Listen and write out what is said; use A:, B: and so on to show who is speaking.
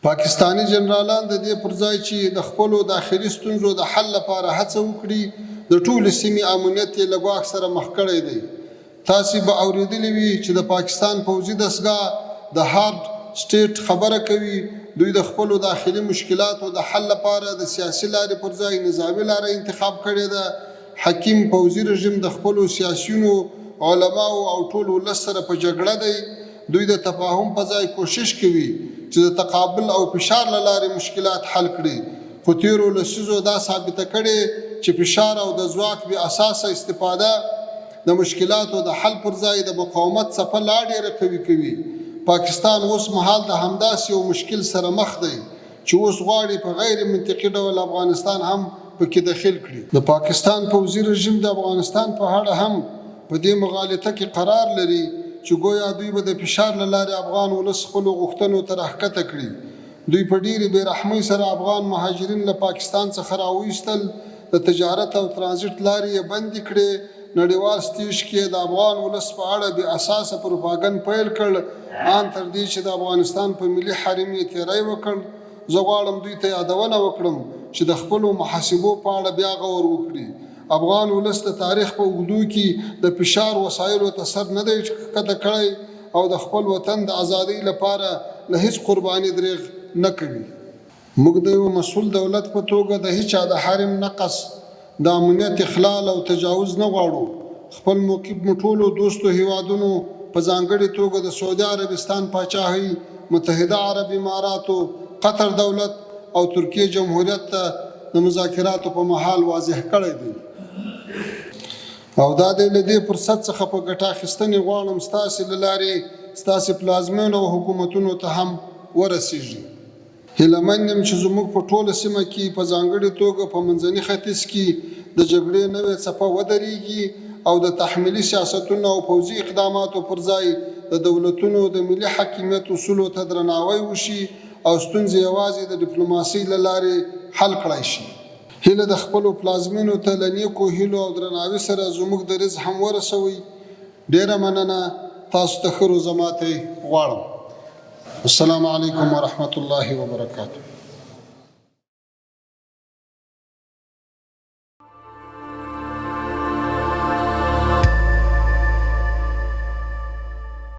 A: پاکستاني جنرالان د دې پر ځای چې د خپلو داخلي ستونزو د حل لپاره هڅه وکړي، د ټولې سیمې امنیت یې له ګواښ سره مخ کړی دی. تاسې به اورېدلي وي چې د پاکستان پوځي دستګاه د هارډ سټېټ خبره کوي، دوی د خپلو داخلي مشکلاتو د حل لپاره د سیاسي لارې پر ځای نظامي لاره انتخاب کړې ده. حکیم پوځي رژیم د خپلو سیاسیونو، علماوو او ټول ولس سره په جګړه دی. دوی د تفاهم په ځای کوشش کوي چې د تقابل او فشار له لارې مشکلات حل کړي، خو تېرو لسیزو دا ثابته کړې چې فشار او د ځواک بې اساسه استفاده د مشکلاتو د حل پر ځای د مقاومت څپه لا ډېره قوي کوي. پاکستان اوس مهال د همداسې یو مشکل سره مخ دی چې اوس غواړي په غیر منطقي ډول افغانستان هم په کې دخیل کړي. د پاکستان پوځي رژیم د افغانستان په اړه هم په دې مغالطه کې قرار لري چې ګویا دوی به د فشار له لارې افغان ولس خپلو غوښتنو ته راښکته کړي. دوی په ډېرې بې رحمۍ سره افغان مهاجرین له پاکستان څخه راوایستل، د تجارت او ترانزیټ لارې یې بندې کړې، نړیوال ستیژ کې یې د افغان ولس په اړه بې اساسه پروپاګند پیل کړ، آن تر دې چې د افغانستان په ملي حریم یې تېری وکړ. زه غواړم دوی ته یادونه وکړم چې د خپلو محاسبو په اړه بیا غور وکړي. افغان ولس د تاریخ په اوږدو کې د فشار وسایلو ته سر نه دی ښکته کړی او د خپل وطن د ازادۍ لپاره له هیڅ قرباني دریغ نه کوي. موږ د یوه مسؤل دولت په توګه د هیچا د حریم نقض، د امنیت اخلال او تجاوز نه غواړو. خپل موقف مو ټولو دوستو هیوادونو په ځانګړې توګه د سعودي عربستان پاچاهۍ، متحده عرب اماراتو، قطر دولت او ترکیې جمهوریت ته د مذاکراتو په مهال واضح کړی دی. او دا دی له دې فرصت څخه په ګټه اخیستنې غواړم ستاسې له لارې ستاسې پلازمېنو او حکومتونو ته هم ورسیږي. هیله مند یم چې زموږ په ټوله سیمه کې په ځانګړې توګه په منځني ختیځ کې د جګړې نوې څپه ودریږي او د تحمیلي سیاستونو او پوځي اقداماتو پر ځای د دولتونو د ملي حاکمیت اصولو ته درناوی وشي او ستونزې یوازې د ډیپلوماسۍ له لارې حل کړای شي. هیله ده خپلو پلازمینو ته له نیکو هیلو او درناوي سره زموږ دریځ هم ورسوئ. ډیره مننه تاسو ته ښه روزه ماتی غواړم. السلام علیکم ورحمت الله وبرکاته.